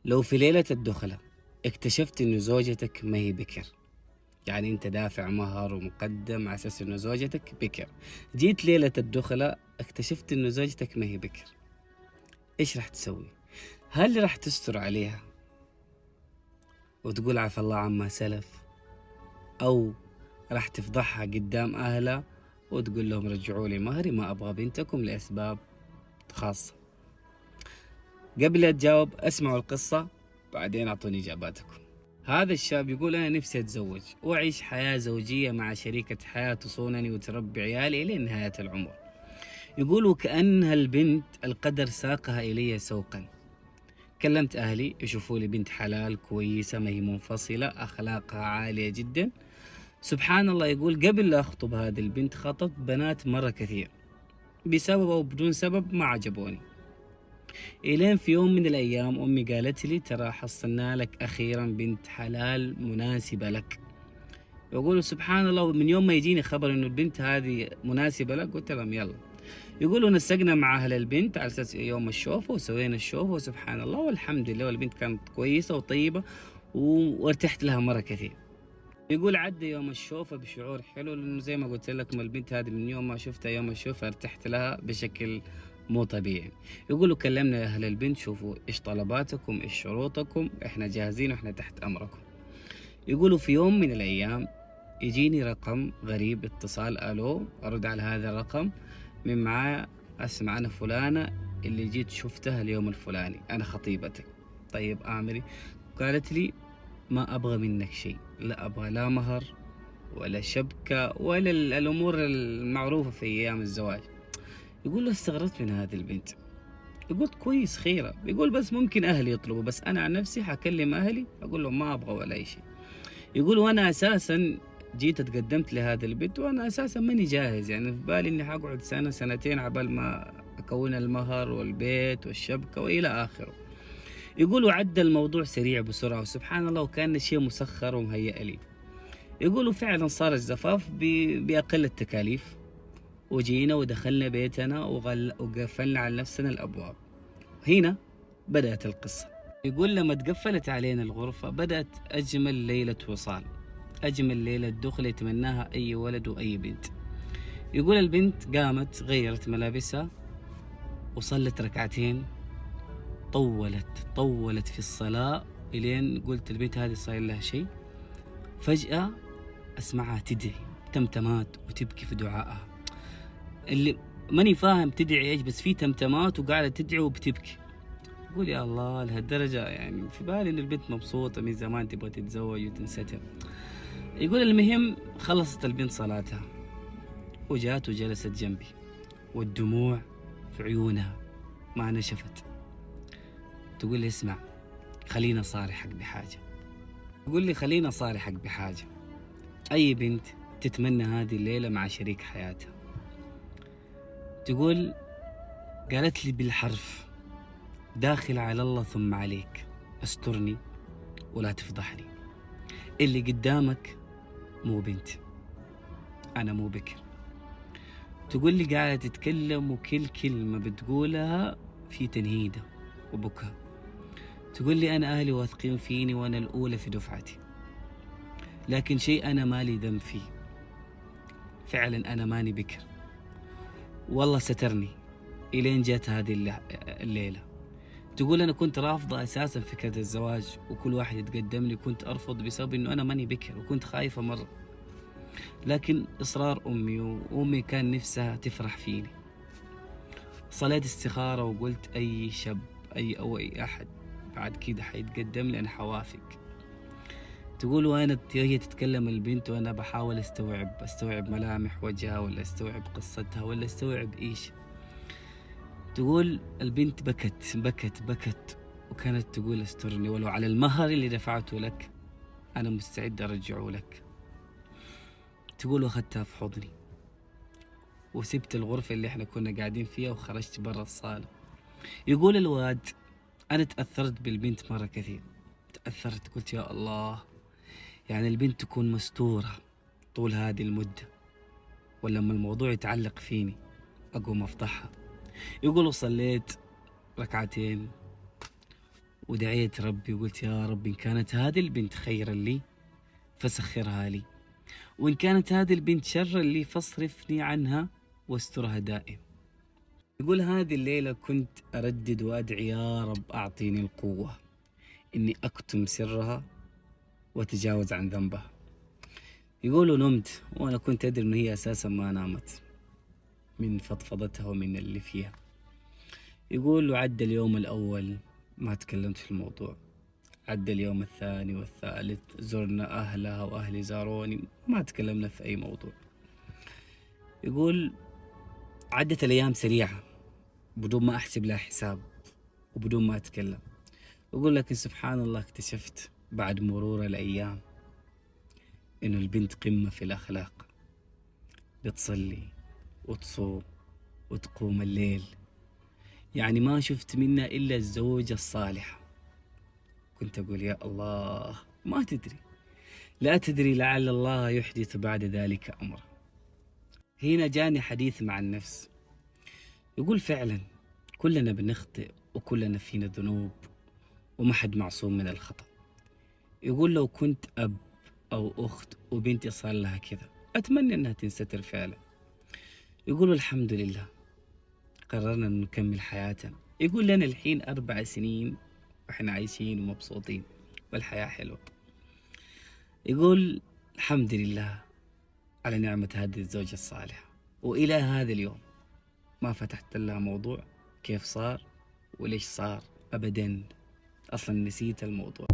لو في ليلة الدخلة اكتشفت إنه زوجتك ما هي بكر، يعني أنت دافع مهر ومقدم على أساس إنه زوجتك بكر، جيت ليلة الدخلة اكتشفت إنه زوجتك ما هي بكر، إيش راح تسوي؟ هل راح تستر عليها وتقول عفى الله عما سلف، أو راح تفضحها قدام أهلها وتقول لهم رجعوا لي مهري، ما أبغى بنتكم لأسباب خاصة؟ قبل لا تجاوب اسمعوا القصة بعدين أعطوني إجاباتكم. هذا الشاب يقول أنا نفسي أتزوج وأعيش حياة زوجية مع شريكة حياة تصونني وتربي عيالي إلى نهاية العمر. يقول وكأنها البنت القدر ساقها إلي سوقا. كلمت أهلي يشوفوا لي بنت حلال كويسة، ما هي منفصلة، أخلاقها عالية جدا. سبحان الله، يقول قبل لا أخطب هذه البنت خطبت بنات مرة كثير، بسبب أو بدون سبب ما عجبوني. إلين في يوم من الأيام أمي قالت لي ترى حصلنا لك أخيرا بنت حلال مناسبة لك. يقولوا سبحان الله، من يوم ما يجيني خبر إنه البنت هذه مناسبة لك قلت لهم يلا. يقولوا نسقنا مع أهل البنت على أساس يوم الشوفة وسوينا الشوفة، وسبحان الله والحمد لله والبنت كانت كويسة وطيبة وارتحت لها مرة كثير. يقول عدى يوم الشوفة بشعور حلو، لأنه زي ما قلت لكم البنت هذه من يوم ما شفتها يوم الشوفة ارتحت لها بشكل مو طبيعي. يقولوا كلمنا أهل البنت، شوفوا إيش طلباتكم إيش شروطكم، إحنا جاهزين وإحنا تحت أمركم. يقولوا في يوم من الأيام يجيني رقم غريب، اتصال، ألو، أرد على هذا الرقم، من معايا؟ أسمع أنا فلانة اللي جيت شفتها اليوم الفلاني، أنا خطيبتك. طيب آمري. قالت لي ما أبغى منك شيء، لا أبغى لا مهر ولا شبكة ولا الأمور المعروفة في أيام الزواج. يقول له استغربت من هذه البنت، يقول كويس خيرة، يقول بس ممكن أهلي يطلبوا، بس أنا عن نفسي حكلم أهلي أقول لهم ما أبغى ولا أي شيء. يقول وأنا أساسا جيت اتقدمت لهذا البنت وأنا أساسا ماني جاهز، يعني في بالي إني حقعد سنة سنتين عبال ما أكون المهر والبيت والشبكة وإلى آخره. يقولوا عدى الموضوع سريع بسرعة وسبحان الله، وكان شيء مسخر ومهيأ لي. يقولوا فعلا صار الزفاف بأقل التكاليف، وجينا ودخلنا بيتنا وقفلنا على نفسنا الأبواب. هنا بدأت القصة. يقول لما تقفلت علينا الغرفة بدأت أجمل ليلة وصال، أجمل ليلة دخل يتمناها أي ولد وأي بنت. يقول البنت قامت غيرت ملابسها وصلت ركعتين، طولت في الصلاة إلين قلت البنت هذه صاير لها شيء. فجأة أسمعها تدعي تمتمات وتبكي في دعائها، اللي ماني فاهم تدعي إيش، بس في تمتمات وقاعدة تدعي وبتبكي. أقول يا الله لهالدرجة، يعني في بالي إن البنت مبسوطة من زمان تبغى تتزوج وتنستر. يقول المهم خلصت البنت صلاتها وجات وجلست جنبي والدموع في عيونها ما نشفت. تقول لي اسمع خلينا صارحك بحاجة. تقول لي خلينا صارحك بحاجة، أي بنت تتمنى هذه الليلة مع شريك حياتها. تقول قالت لي بالحرف داخل على الله ثم عليك، استرني ولا تفضحني، اللي قدامك مو بنت، أنا مو بكر. تقول لي قاعدة تتكلم وكل كلمة بتقولها في تنهيدة وبكاء. تقول لي أنا أهلي واثقين فيني وأنا الأولى في دفعتي، لكن شيء أنا مالي ذنب فيه، فعلا أنا ماني بكر، والله سترني إلين جت هذه الليلة. تقول أنا كنت رافضة أساسا فكرة الزواج، وكل واحد يتقدم لي كنت أرفض بسبب إنه أنا ماني بكر وكنت خايفة مرة، لكن إصرار أمي، وأمي كان نفسها تفرح فيني. صليت استخارة وقلت أي شاب أي أحد بعد كده حيتقدم لي أنا حوافق. تقول وأنا هي تتكلم البنت وأنا بحاول أستوعب ملامح وجهها ولا أستوعب قصتها ولا أستوعب إيش. تقول البنت بكت بكت بكت وكانت تقول استرني، ولو على المهر اللي دفعته لك أنا مستعد أرجعه لك. تقول وأخذتها في حضني وسبت الغرفة اللي احنا كنا قاعدين فيها وخرجت برا الصالة. يقول الواد أنا تأثرت بالبنت مرة كثير، تأثرت، قلت يا الله يعني البنت تكون مستورة طول هذه المدة، ولما الموضوع يتعلق فيني أقوم أفضحها. يقولوا صليت ركعتين ودعيت ربي وقلت يا رب إن كانت هذه البنت خيرا لي فسخرها لي، وإن كانت هذه البنت شرا لي فاصرفني عنها واسترها دائم. يقول هذه الليلة كنت أردد وأدعي يا رب أعطيني القوة إني أكتم سرها وأتجاوز عن ذنبها. يقولوا نمت وأنا كنت أدري إنه هي أساسا ما نامت من فضفضتها ومن اللي فيها. يقول وعدى اليوم الأول ما تكلمت في الموضوع، عدى اليوم الثاني والثالث، زرنا أهلها وأهلي زاروني، ما تكلمنا في أي موضوع. يقول عدت الأيام سريعة بدون ما أحسب لها حساب وبدون ما أتكلم. يقول لكن سبحان الله اكتشفت بعد مرور الأيام إنه البنت قمة في الأخلاق، بتصلي وتصوم وتقوم الليل، يعني ما شفت منها إلا الزوجة الصالحة. كنت أقول يا الله ما تدري، لا تدري لعل الله يحدث بعد ذلك أمرا. هنا جاني حديث مع النفس، يقول فعلا كلنا بنخطئ وكلنا فينا ذنوب وما حد معصوم من الخطأ. يقول لو كنت أب أو أخت وبنتي صار لها كذا أتمنى أنها تنستر فعلا. يقولوا الحمد لله قررنا أن نكمل حياتنا. يقول لنا الحين 4 سنين وإحنا عايشين ومبسوطين والحياة حلوة. يقول الحمد لله على نعمة هذه الزوجة الصالحة، وإلى هذا اليوم ما فتحت لها موضوع كيف صار وليش صار أبدا، أصلا نسيت الموضوع.